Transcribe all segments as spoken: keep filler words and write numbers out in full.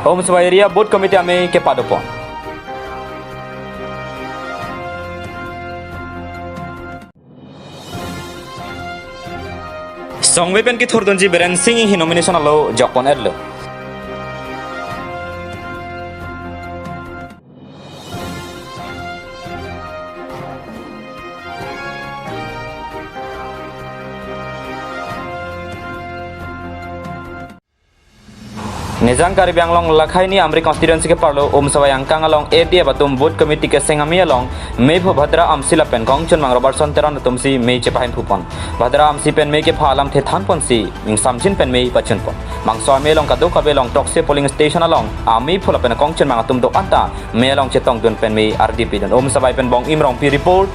Umswai Area Booth Committee amei kepadopon. Songve pen kethurdunji Biren Singh Enghi nomination alo jokpon-etlo. Nijang Karbi Anglong Lakhaini Amri constituency keparlo Umswai angkang along A D F atum booth committee keseng amei along meiphu Bhadra Amsi lapen kongchunmang Robertson Teron atumsi mei chepahenphupon. Bhadra Amsi pen mei kepha alamthe thanponsi ingsamjin pen mei pachunpon. Bangso amei along kadokave along throksi polling station along ameiphu lapen kongchunmang atum do-an ta mei along chetongdun pen mei ardipidun. Umswai pen Bong Imrongpi report,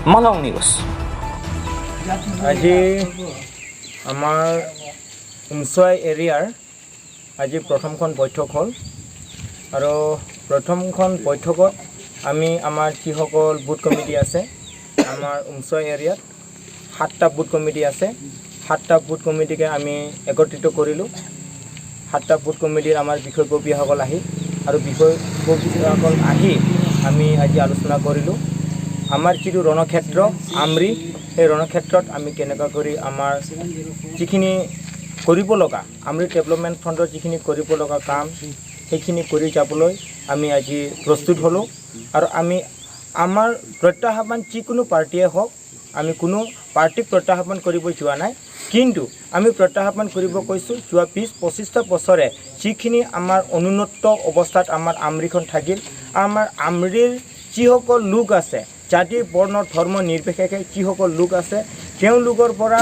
Malong News. আজি আমাৰ উমচুৱাই এৰিয়াৰ আজি প্ৰথমখন বৈঠক হ'ল আৰু প্ৰথমখন বৈঠকত আমি আমাৰ যিসকল বুথ কমিটি আছে, আমাৰ উমচুৱাই এৰিয়াত সাতটা বুথ কমিটি আছে। সাতটা বুথ কমিটিকে আমি একত্ৰিত কৰিলোঁ। সাতটা বুথ কমিটিৰ আমাৰ বিষয়ববীয়াসকল আহি আৰু বিষয়ববীয়াসকল আহি আমি আজি আলোচনা কৰিলোঁ। আমাৰ যিটো ৰণক্ষেত্ৰ আমৰি, সেই ৰণক্ষেত্ৰত আমি কেনেকুৱা কৰি আমাৰ যিখিনি কৰিব লগা, আমৰি ডেভেলপমেণ্ট ফ্ৰণ্টৰ যিখিনি কৰিব লগা কাম, সেইখিনি কৰি যাবলৈ আমি আজি প্ৰস্তুত হ'লোঁ। আৰু আমি আমাৰ প্ৰত্যাহ্বান যিকোনো পাৰ্টীয়ে হওক, আমি কোনো পাৰ্টীক প্ৰত্যাহ্বান কৰিব যোৱা নাই, কিন্তু আমি প্ৰত্যাহ্বান কৰিব কৈছোঁ যোৱা বিছ পঁচিছটা বছৰে যিখিনি আমাৰ অনুন্নত অৱস্থাত আমাৰ আমৰিখন থাকিল, আমাৰ আমৰিৰ যিসকল লোক আছে, জাতি, বৰ্ণ, ধৰ্ম নিৰ্বিশেষে যিসকল লোক আছে, তেওঁলোকৰ পৰা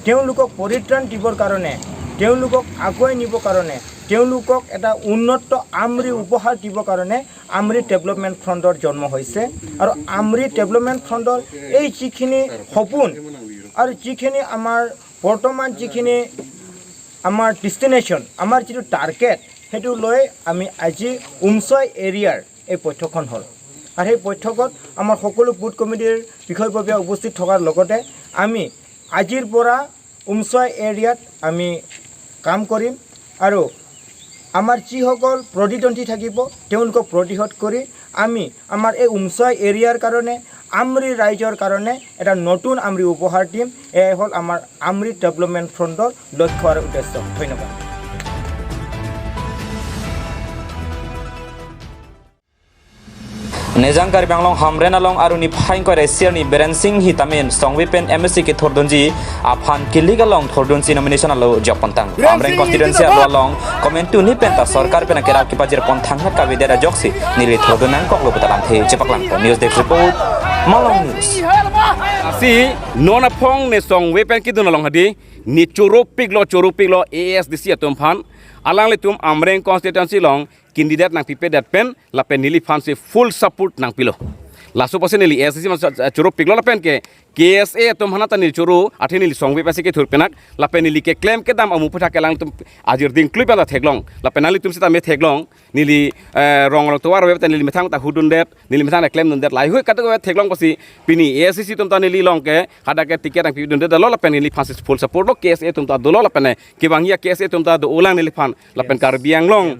তেওঁলোকক পৰিত্ৰাণ দিবৰ কাৰণে, তেওঁলোকক আগুৱাই নিবৰ কাৰণে, তেওঁলোকক এটা উন্নত আমৰি উপহাৰ দিবৰ কাৰণে আমৰি ডেভেলপমেণ্ট ফ্ৰণ্টৰ জন্ম হৈছে। আৰু আমৰি ডেভেলপমেণ্ট ফ্ৰণ্টৰ এই যিখিনি সপোন আৰু যিখিনি আমাৰ বৰ্তমান যিখিনি আমাৰ ডেষ্টিনেশ্যন, আমাৰ যিটো টাৰ্গেট, সেইটো লৈ আমি আজি উমচুৱাই এৰিয়াৰ এই বৈঠকখন হ'ল। আৰু সেই বৈঠকত আমাৰ সকলো বুথ কমিটিৰ বিষয়ববীয়া উপস্থিত থকাৰ লগতে আমি আজিৰ পৰা উমচুৱাই এৰিয়াত আমি কাম কৰিম আৰু আমাৰ যিসকল প্ৰতিদ্বন্দ্বী থাকিব, তেওঁলোকক প্ৰতিহত কৰি আমি আমাৰ এই উমচুৱাই এৰিয়াৰ কাৰণে, আমৰি ৰাইজৰ কাৰণে এটা নতুন আমৰি উপহাৰ দিম। এয়াই হ'ল আমাৰ আমৰি ডেভেলপমেণ্ট ফ্ৰণ্টৰ লক্ষ্য আৰু উদ্দেশ্য। ধন্যবাদ। Nijang Karbi Anglong Hamren along aruni phai ingkoi ra isi arni Biren Singh Enghi tame Songve pen M A C kethurdunji aphan kilik along thurdunsi nomination alo jokpontang. Biren Hamren Singh constituency Enghi alo along komantu ni penta sorkar pen akerap kepajirpon thangnat kavedet ajoksi neli thurdun nangkoklo pu ta lamthe chepaklangpo. News Desk Report, Malong News. Lasi non aphong ne Songve pen kedun along hadi ne choropiklo, choropiklo A S D C atum aphan, alanglitum Hamren constituency along candidate nangpipedet pen lapen neliphansi full support nangpilo. Laso pusi neli A S D C mas, eh, choropiklo lapen ke K S A atum aphan ta neli choro, athe neli Songve pensi kethur penak, lapen neli keklem kedam amu aputhak ke alangtum ajir dingklui pen ta theklong, lapen nanglitum seta me theklong, neli, eh, rong rong tovar web ta neli methang ta hudundet, neli methang ta klemdundet, lahei hui kadokave theklong pusi pini A S D C atum ta neli along ke hadak ke ticket nangpidundetlo lapen neliphansi full support lo, K S A atum ta dolo lapen, eh, kevangji a K S A atum ta dolang neliphan, lapen Karbi Anglong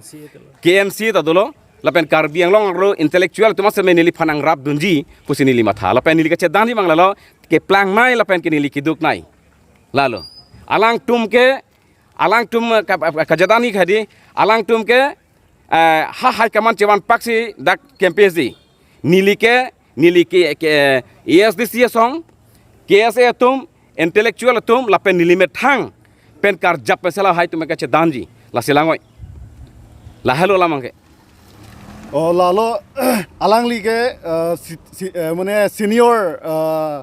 K N C ta dolo, lapen Karbi Anglong arlo intellectual atum aseme neliphan nangrapdunji pusi neli matha. Lapen neli kachedandi mang lalo, keplang nai lapen ke neli keduk nai. Lalo. Alangtum ke, alangtum, eh, ka-, ka-, kachedandi hadi, alangtum ke, eh, ha high command chevan paksi dak campaign si. Neli ke, neli ke, ke, A S D C asong, K S A atum, intellectual atum, lapen neli methang pen karjap pen sela hai atum ke chedanji. Lasi lang oi. Lahelo alam abangke. Oh, lalo, alangli ke, eh, si, si, eh, mane senior, eh,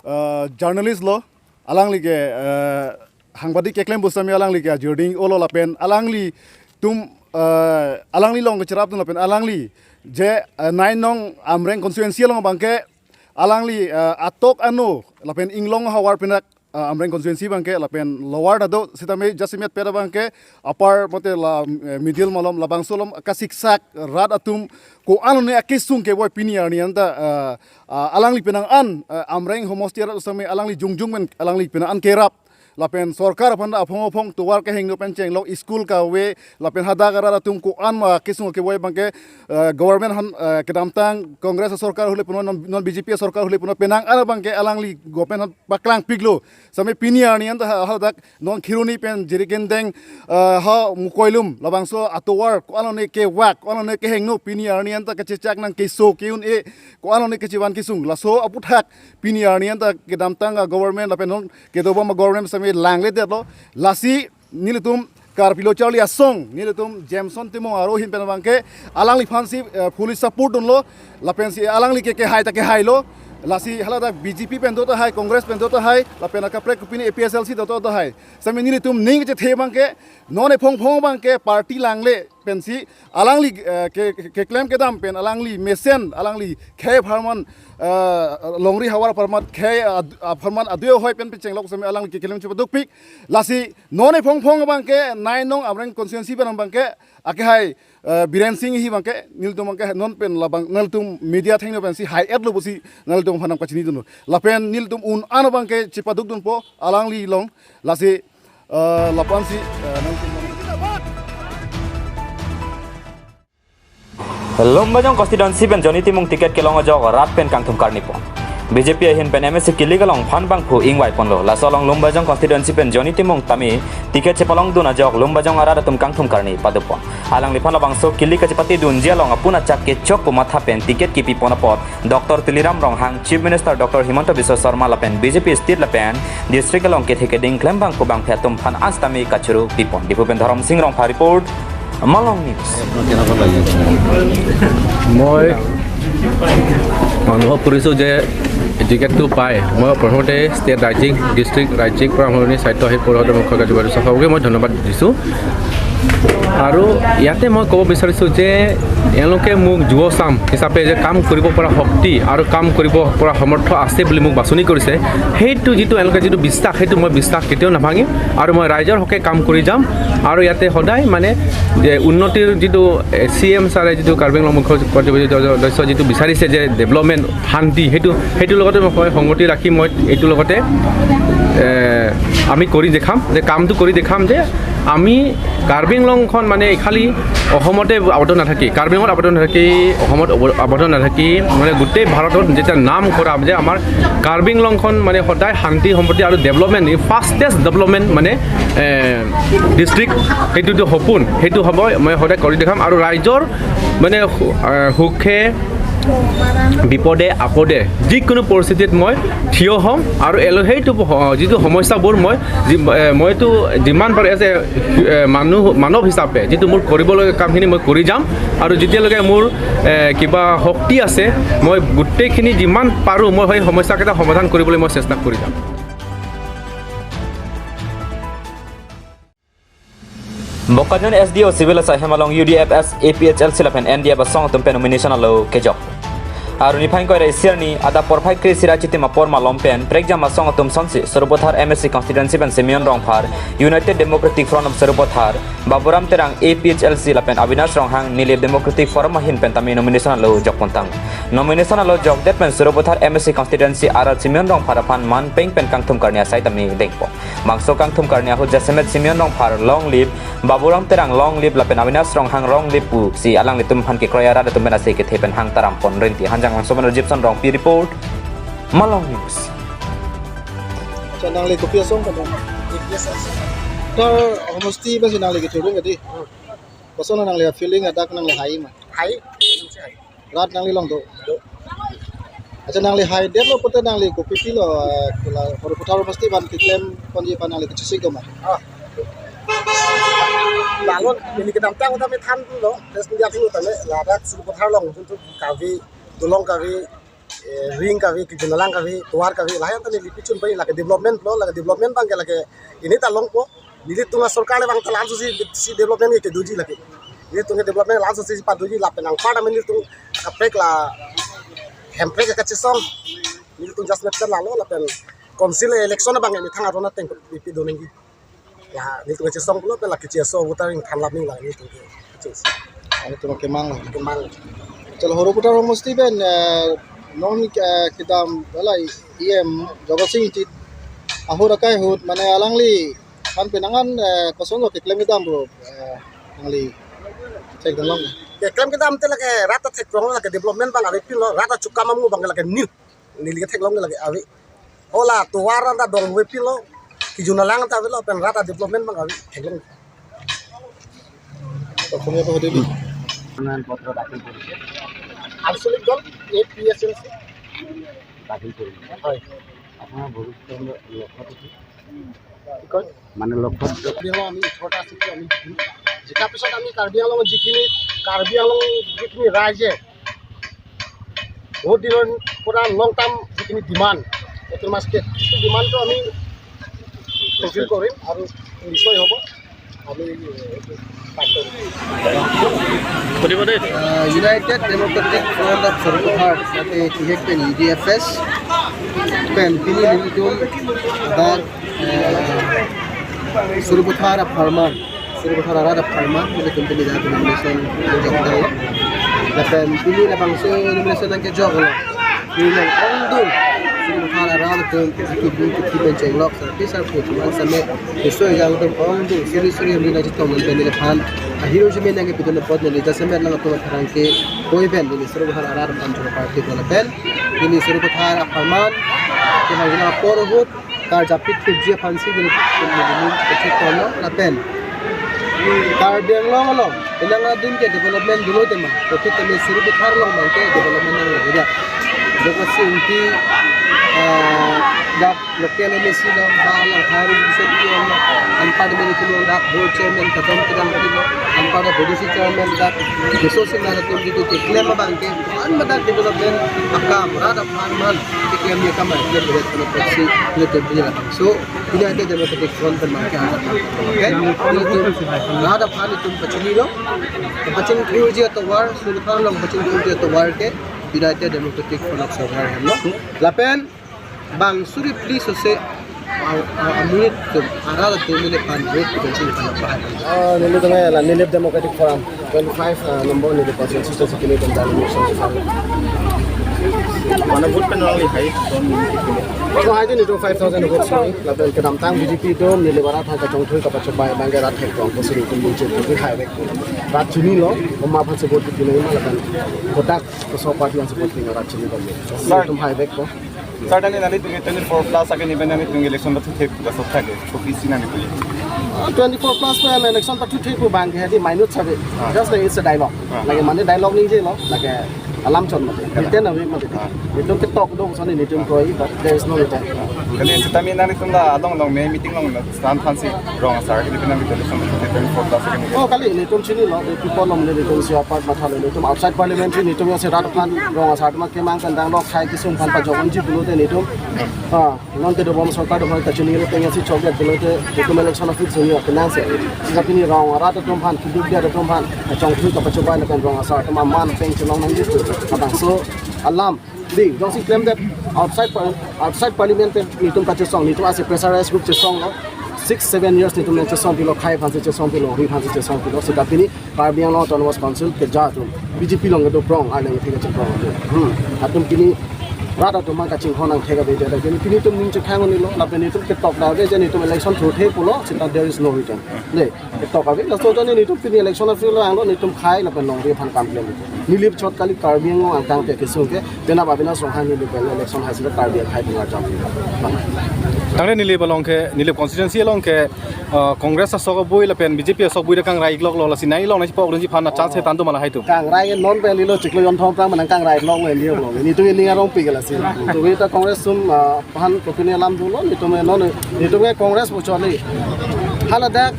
eh, journalist lo, alangli ke, eh, hangbadi keklem pusitame alangli ke ajirding olo lapen alanglitum, eh, alangli along kecherapdun lapen alangli je, eh, nai nong Hamren constituency along abangke alangli, eh, atok ano lapen inglong havar penak, eh, Hamren constituency abangke lapen lower ta do sitame jasemet pera abangke upper mate la, eh, middle malom labangso along kasiksak rat atum ko-an ne akesung kevoi pini arni anta, eh, eh, alangli penang an, eh, Hamren homosti arat sitame alangli jongjong pen alangli penang an kerap Lapen sorkar aphan aphong aphong tovar kehingno pen chenglok, school kave, lapen hadak arat atum ko-an ma kesung kevoi abangke, eh, government aphan, eh, kedamtang Congress sorkar hule puno, non, non B J P sorkar hule puno penang an abangke alangli government aphan paklangpiklo. Same pini arni anta ha-, hadak non Kheroni pen Jirikindeng, eh, ha Mukoilum labangso atovar ko-an lone kevak, ko-an lone kehingno, pini arni anta kachechak nang keso ke-un-e, ko-an lone kachevan kesung. Laso aputhak pini arni anta kedamtang a-government lapen non kedobom a-government same langledetlo. Lasi nelitum Karpi Lo Charli Asong, nelitum Jameson Timung aro ahin pen abangke alangliphansi, eh, fully support dunlo. Lapensi alangli ke kehai ta kehailo. Lasi haladak B J P pen do tahai, Congress pen do tahai, lapen akaprek kopine A P H L C do tahai. Same nelitum ning kechethe abangke, non ephong phong abangke party langle pensi alangli, eh, ke, ke, keklem kedam pen alangli mesen, alangli khei apharman, eh, longri havar apharman, khei ad-, apharman adu ahoi pen pechenglok same alangli keklem chepadukpik. Lasi non ephong phong abangke nine nong Amreng constituency pen abangke akehai, eh, Biren Singh hi abangke nelitum abangke non pen labang nelitum media athengno pensi hai-etlo pusi nelitum aphan nangpachini dunlo. Lapen nelitum un-an abangke chepaduk dunpo alangli along. Lasi, eh, lapu-ansi, eh, nelitum Lumbajong constituency pen Johnny Timung ticket kelong ajok rat pen kangthum karni pon. B J P ahin pen M A C kilik along phan bangphu ingvai ponlo. Laso along Lumbajong constituency pen Johnny Timung tame ticket chepalong dun ajok Lumbajong arat atum kangthum karni paduk pon. Alangliphan labangso kilik kachepate dunji along apun achak kechok pu matha pen ticket kipi pon apot Doctor Tuliram Ronghang, Chief Minister Doctor Himanta Biswa Sarma lapen B J P state lapen district along kethe keding klembang kubang phe atum aphan an sitame kachoro pi pon. Diphu pen Dharam Sing Rongphar report, Malong News. মই অনুভৱ কৰিছোঁ যে টিকেটটো পাই মই প্ৰথমতে ষ্টেট ৰাজ্যিক ডিষ্ট্ৰিক্ট ৰাজ্যিক পৰা সলনি স্বায়ত্তশাসিত পৰিষদৰ মুখ্য কাৰ্যবাহী সভাপতিকে মই ধন্যবাদ দিছোঁ। আৰু ইয়াতে মই ক'ব বিচাৰিছোঁ যে এওঁলোকে মোক যুৱ চাম হিচাপে যে কাম কৰিব পৰা শক্তি আৰু কাম কৰিব পৰা সামৰ্থ্য আছে বুলি মোক বাছনি কৰিছে, সেইটো যিটো এওঁলোকে যিটো বিশ্বাস, সেইটো মই বিশ্বাস কেতিয়াও নাভাঙিম আৰু মই ৰাইজৰ হকে কাম কৰি যাম। আৰু ইয়াতে সদায় মানে যে উন্নতিৰ যিটো চি এম ছাৰে যিটো কাৰ্বি আংলং মুখ্য কাৰ্যবাহী সদস্য যিটো বিচাৰিছে যে ডেভেলপমেণ্ট, শান্তি, সেইটো, সেইটোৰ লগতে মই সংগতি ৰাখি মই এইটোৰ লগতে, এ, আমি কৰি দেখাম যে কামটো কৰি দেখাম যে আমি কাৰ্বি আংলংখন মানে খালি অসমতে আবদ্ধ নাথাকি, কাৰ্বি আংলঙত আবদ্ধ নাথাকি, অসমত আব-, আবদ্ধ নাথাকি মানে গোটেই ভাৰতত যেতিয়া নাম কৰা যে আমাৰ কাৰ্বি আংলংখন মানে সদায় শান্তি সম্প্ৰীতি আৰু ডেভেলপমেণ্ট, ফাষ্টেষ্ট ডেভেলপমেণ্ট মানে, এ, ডিষ্ট্ৰিক্ট, সেইটোতো সপোন, সেইটো হ'ব মই সদায় কৰি দেখাম। আৰু ৰাইজৰ মানে সু-, আহ, সুখে বিপদে আপদে যিকোনো পৰিস্থিতিত মই থিয় হ'ম আৰু এলো সেইটো হ-, যিটো সমস্যাবোৰ মই যি-, এ, মইতো যিমান পাৰোঁ এজ এ, এ, মানুহ, মানৱ হিচাপে যিটো মোৰ কৰিবলগীয়া কামখিনি মই কৰি যাম আৰু যেতিয়ালৈকে মোৰ, এ, কিবা শক্তি আছে মই গোটেইখিনি যিমান পাৰোঁ মই সেই সমস্যাকেইটা সমাধান কৰিবলৈ মই চেষ্টা কৰি যাম। Bokajan S D O civil asai hem along U D F as A P H L C lapen N D F asong atum pen nomination alo kejok. Arni phain koira isi arni adap porphai kre-isi ra chitim apor malom pen prekjam asong atum sonsi Sarupathar M A C constituency pen Simeon Rongphar, United Democratic Front of Sarupathar, Baburam Terang A P H L C lapen Avinash Ronghang Nilip Democratic Forum ahin pen tame nomination alo jok pontang. Nomination alo jokdet pen Sarupathar M A C constituency arat Simeon Rongphar aphan man peng pen kangthum karni asai tame dengpo. Bangso kangthum karni ahut jasemet Simeon Rongphar long live, Baburam Terang long live lapen Avinash Ronghang long live pusi alanglitum aphan kekroi arat atum pen ase kethe pen hang taram pon rinti. Hanjanglangso pen Gibson Rongpi report, Malong News. Acha, nangli kopi asong kan? Tar homosti basi nangli kechurung kadi. Koson nangli feeling, adak nangli hai ma? Hai. Rat nangli long do. Do. Acha, nangli haidetlo pute nangli kopi pilo, eh, kula Sarupathar homosti aphan keklem ponji aphan nangli kechesik do ma? Ah. Lalu neli kedamtang udah methan lo, terus dia dulu tane, ladak Sarupathar along, untuk kave, dolong kave, eh, ring kave, kejinalang kave, tovar kave, lahai anta neli pichun pai lake development lo, lake development abangke lake ini ta longpo, nelitum asorkar le bang ta langsung si, si development ke kedoji lake. Nelitum ke development langsung si padoji lapen anpar amen nelitum kaprek la hemprek kachesong. Nelitum just met lalo lapen council election abang ini thang arona teng pipi donenggi. La nelitum kachesong pulo pen la kacheso voter ingthan lap ning la nelitum ke. Nelitum kemang la. Kemang. Chalo, Sarupathar homosti pen, eh, non, eh, kedam hala E M Jagat Sing Engti Ahut akai ahut mane alangli aphan penang an, eh, kosonlo keklem kedam pu, eh, alangli chek dam long. Keklem kedam te lake rat ta theklong, lake development abang avepinlo, rat ta chukam amu abang lake nil. Neli ke theklong lake ave. Hala tovar ta dong avepinlo, kejun alang ta avelo, pen rat ta development abang ave, theklong. Asamiya পাহৰি দিলি। মনোনয়ন পত্ৰ দাখিল কৰিছে। আঞ্চলিক দল A P S এল চি। দাখিল কৰিছে। হয়। আপোনাৰ ভৱিষ্যতৰ লক্ষ্যটো কি? কি কয়? মানে লক্ষ্য? কাৰ্বি আংলং আমি ওঠৰটা চিট আমি জিকিম। জিকাৰ পিছত আমি কাৰ্বি আংলঙত যিখিনি, কাৰ্বি আংলং যিখিনি ৰাইজে বহুত দিনৰ পৰা লং টাৰ্ম যিখিনি ডিমাণ্ড, অট'নমাছ ষ্টেট, সেই ডিমাণ্ডটো আমি ফুলফিল কৰিম আৰু নিশ্চয় হ'ব। আমি এইটো পাছ কৰিম। Uh, United Democratic Front of Sarupathar, mate T D F pen U D F S, pen pini nelitum dak, eh, Sarupathar apharman, Sarupathar arat apharman, nelitum pini dak nomination jokdang. Lapen pini labangso nomination nangkejoklo. Pini nang ongdung Sarupathar arat atum akibu kithi pen chenglok sarpi sarpo thuman same keso ejang atum ongdung suri suri hemri nangchetong pen neliphan ahirjume nangkepidun apot neli jasemet lang atum apharangke koi pen neli Sarupathar arat aphan choro party ko lapen neli Sarupathar apharman kehang apor ahut karjapit thipji aphansi neli neli kachek kono lapen Karbi Anglong along penang adin ke development dolo tema, kopi teme Sarupathar along abang ke development nang lagi ya. Joko Singti, eh, dak local M A C along, ba along hari bisa di along, anpar di meni along dak board chairman kadam kadam di along, anpar di B D C chairman dak, resource na tum di tu keklem abang ke, an madak development akam, rat apharman, keklem ya kamai, keklem ya kamai, keklem ya kamai. So, United Democratic Front pen abang ke hajar. Okay? Rat aphan itum pachinilo. Pachingthurji atovar, Sarupathar along pachingthurji atovar ke United Democratic Front of Sarupathar henlo. Lapen bang suri please ose a, a, amurit tum, arat atum neliphan vote pen si neliphan bahai. Oh, neli tong la, neli Democratic Forum. Twenty-five, uh, number neli constituency kini tentang election. Mane vote pen alangli hai, so hai din itu five thousand vote so, lapen kedamtang B J P itu neli barat ha kachongthui kapachobei abang ke rat hek tong ko sini tum bunche tu hai vek. Rat chinilo, oma aphan si vote kini ma lapen kodak koso party aphan si vote kini rat chinilo. Sir. Tum hai vek ko. Sir, nani nelitum twenty-four plus akan event nelitum election pathuthe pu kaso thake, so P C nelitum. Ah, twenty-four plus pen election pathuthe pu abang ke hadi minute sabe. Ah. Just like it's a dialogue. Ah. Lake mane dialogue ningjelo, lake alam chot mate. Ah. Written ave mate. Ah. Itum ketok do sani nelitum kroi, but there is no written. Kali sitame nelitum la along along me meeting along la stand aphansi rong asar ke nelitum election pathuthe twenty-four plus akan event. Oh, kali nelitum chinilo, the people along nelitum si apart mathalo, nelitum outside parliamentary nelitum ya se rat aphan rong asar atum kemang kandang lo khai kesung aphan pajok unji pulote nelitum. Ah, non kedobom sorkar atum kachinilo tengsi chokdet pulote nelitum election office sini ya kenang se. Tapi ni rong arat atum aphan, kiduk dia atum aphan, chongthui kapachobei lapen rong asar atum aman peng chelong nangji pu. Labangso alam. Di, jongsi klemdet outside par-, outside parliament pen nelitum kachesong, nelitum as a pressurized group chesonglo. Six, seven years nelitum nangchesong pilo, khai aphansi chesong pilo, ri aphansi chesong pilo. Seta pini Karbi Anglong Autonomous Council keja atum, B J P along kedo prong, aleng thik cheprong atum. Hmm. Atum pini rat atum abang kachinghon nangthek ave jada. Pini, pini itum ning chekhang unilo, lapen itum ketok da ave je nelitum election thurthe pulo, seta there is no return. Le, ketok ave, laso jani nelitum pini election a-field lo anglo nelitum khai lapen longri aphan kam klem. Neli chot kali Karbi Anglong angtang te kesung ke, penap Avinash Ronghang neli pen election hasil Karbi akhai pengar jam. Tangte neli along ke, neli constituency along ke, uh, Congress asok abui lapen B J P asok abui dak kangrai ikloklo, lasi nai along nai pok dun ji aphan chance tan do ma lahai atum. Kangrai non pen lilo chiklo jon thom prang manang kangrai long wen dia long. Nelitum ini arong pi ke lasi. Tu kita Congress atum, uh, aphan kopine alam dolo, nelitum non, nelitum ke Congress bochorli. Hala dak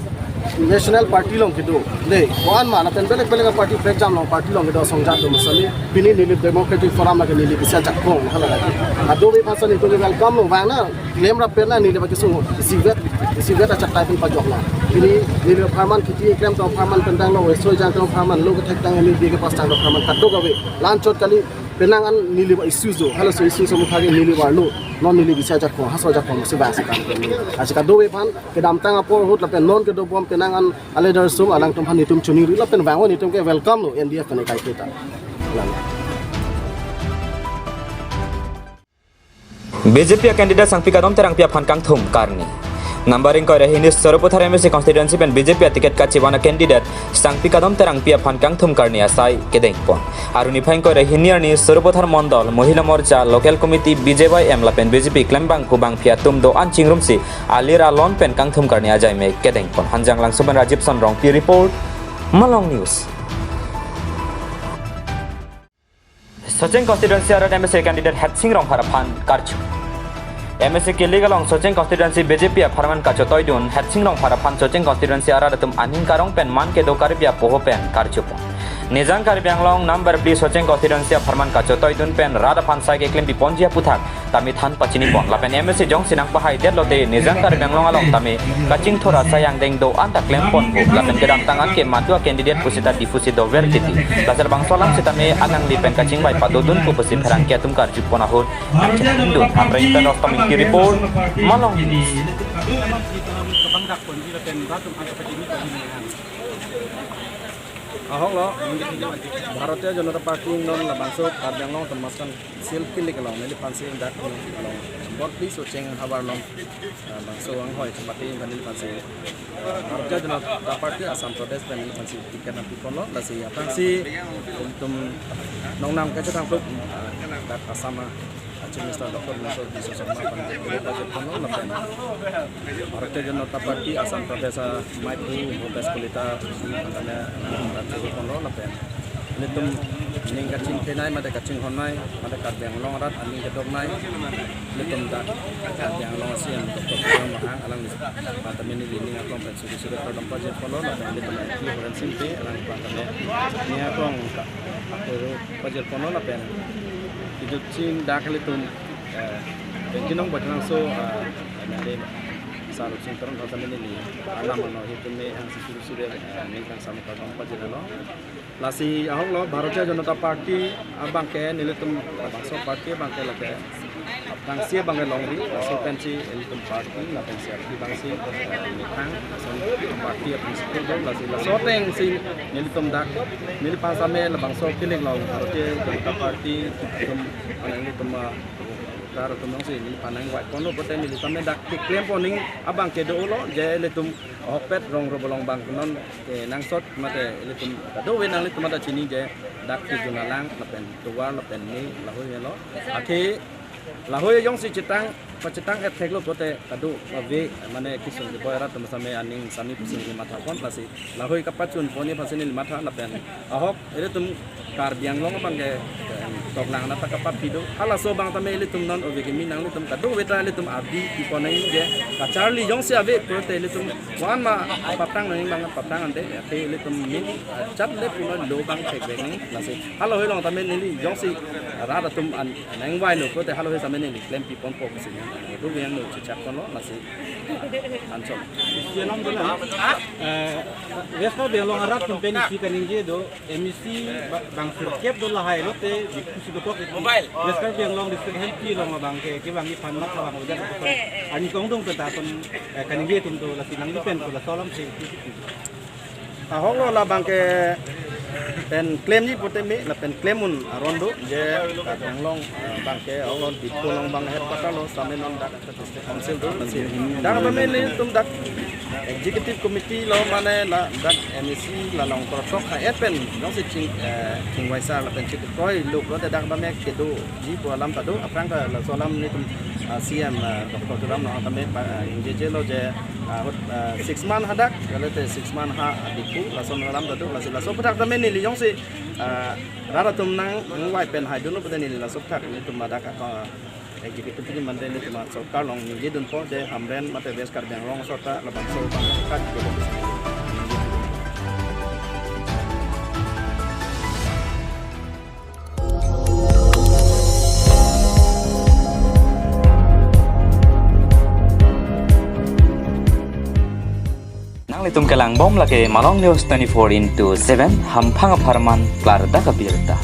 National Party along kedo. De, wan ma, lapen belek belek party pek jam along party along kedo asong jat do masali. Pini neli Democratic Forum lake neli bisa jakong hala lake. Kadokave aphansi nelitum welcome lo vang na, klem rap pen na neli baki sung isivet, isivet achak type pajok na. Pini neli apharman kiti klem tong apharman pen tanglo, weso jang tong apharman, lo kethek tang neli bike pas tanglo apharman kadokave. La-an chot kali penang an neli ba issue do, halaso issue atum thake neli ba lo, non neli bisa jakong, haso jakong si ba si kam. Asi kadokave aphan kedamtang apor ahut lapen non kedobom penang an aleader atum alangtum aphan nelitum chuningri lapen vangvo nelitum ke welcome lo N D F pen ekai kita. Lang. B J P a candidate Sangpi Kadom Terangpi aphan kangthum karni. Number ingkoi ra hini Sarupathar M A C constituency pen B J P a ticket kachevan a candidate Sangpi Kadom Terangpi aphan kangthum karni asai kedengpon. Arni phai ingkoi ra hini arni Sarupathar Mondol Mohila Morcha Local Committee B J Y M lapen B J P klembangphu bangphi atum do-an chingrumsi alir alon pen kangthum karni ajaimek kedengpon. Hanjanglangso pen Rajib Son Rongpi report, Malong News. Socheng constituency arat M A C candidate Hetsing Rongphar aphan karju. M A C kilik along Socheng constituency B J P apharman kachotoidun Hetsing Rongphar aphan Socheng constituency arat atum aning karong pen man kedo Karbi apoho pen karjupon. Nijang Karbi Anglong number phli Socheng constituency apharman kachotoidun pen rat aphan sai keklempiponji aputhak tame than pachinipon. Lapen M A C jongsi nangpahai detlote nijang Karbi Anglong along tame kachingthur asai angdeng do-an ta klemponpo. Lapen kedamtang anke madu a candidate pusita Diphu si dover titi. Lasi labangso alam sitame alangli pen kachingvai padodunpo pusi pherangke atum karjupon ahut nangchetongdun. Hamren pen Rostom Ingti report, Malong News. Ahok lo, Bharatiya Janata Party non labangso Karbi Anglong Autonomous Council kilik along neliphansi dak along number phli Socheng havar along, ah, bangso anghoi chapate neliphansi, ah, Bharatiya Janata Party Assam Pradesh pen neliphansi ticket nangpiponlo, lasi aphrangsi itum nongnam kachetong thuk, ah, dak Assam a Chief Minister Doctor Himanta Biswa Sarma aphan kangthum pajirponlo lapen Bharatiya Janata Party Assam Pradesh a maiphu Bhupesh Kalita aphan tame, ah, kangthum pajirponlo lapen ilitum ning kachingthenei mate kachinghonnei mate Karbi Anglong arat aning kedoknei ilitum dak Karbi Anglong a C M Doctor Tuliram Ronghang alangli aphan tame neli ning aklong pen suri suri kardom pajirponlo lapen ilitum M P Horen Sing Bey alangphan tame ning aklong ka ako pajirponlo lapen idutsing dak ilitum, eh, Bengkinong Bojrangso, eh, M L A Sar Sing Teron aphan tame neli alam ano hitum me hangsi suri suri, eh, ning kangsam kardom pajirlo. Lasi ahok lo Bharatiya Janata Party abangke nelitum labangso party abangke lake aphrangsi abangke longri, laso pensi ilitum party lapen si aphi abangsi, eh, methang ason party aphrangsi kedo, lasi laso atengsi nelitum dak neliphan tame labangso kilik along Bharatiya Janata Party atum, mane ilitum, ah, tar atum alongsi neliphan nangvaiponlo pulote neli tame dak keklempo aning abangke dolo je ilitum ahokpet rong robolong bang non, eh, nangsot mate ilitum kadokave nanglitum mate chini je dak kejun alang lapen tovar lapen me lahei helo. Athe lahei jongsi chetong pachetong et theklo pulote kadokave mane kesung keboi arat atum tame aning sami pusing kemathapon, lasi lahei kapachunpon aphansi neli matha lapen ahok ilitum Karbi Anglong abangke, eh, toklang nata kapaphi do. Halaso abang tame ilitum non ove kimi nanglitum kadokave ta ilitum abi kipon nangji je kacharli jongsi ave pulote ilitum wan ma patang nangji abang patang ante, athe ilitum ning, eh, chat le pulo lo abang thekvek nangji. Lasi halahei along tame neli jongsi rat atum an nangvailo pulote halahei tame neli klempiponpo pusi neli do yang lo chechakponlo lasi anchot. Isi alam dona, eh, West Karbi Anglong arat atum pen isi kaningje do, M A C ba-, bang sirkep do lahai lote, Diphu si dokok isi. Mobile. West Karbi Anglong District Health along abangke, kevang iphan mat kevang ujar dokok. Ani kongdung pen ta atum, eh, kaningje atum do, lasi nangli pen ko laso alamsi. Ahok lo labangke pen klemji pulote me, lapen klem un aron do, je Karbi Anglong, eh, abangke ahok lo Diphu along abang headquarter lo, tame non dak Council do, lasi dak tame nelitum dak executive committee lo mane la dak M A C la along krochok ha-et pen jongsi ching, eh, chingvai sar lapen chingkroilo pulote dak tame kedoji pu alam ta do, aphrang ta laso alam nelitum, ah, C M, ah, Doctor Tuliram Ronghang tame pa, ah, ingjejelo je, ah, ahut, ah, six month hadak, kalite six month ha Diphu, laso alam ta do, lasi laso aputhak tame neli jongsi, ah, rat atum nangvai pen haidunlo pulote neli laso aputhak nelitum dak, ah, Executive team mate nelitum sorkar along ningjedunpo je Hamren mate West Karbi Anglong sorkar labangso pangkat. Nanglitum kelangbom lake Malong News twenty-four into seven, hamphang apharman klardak abirta.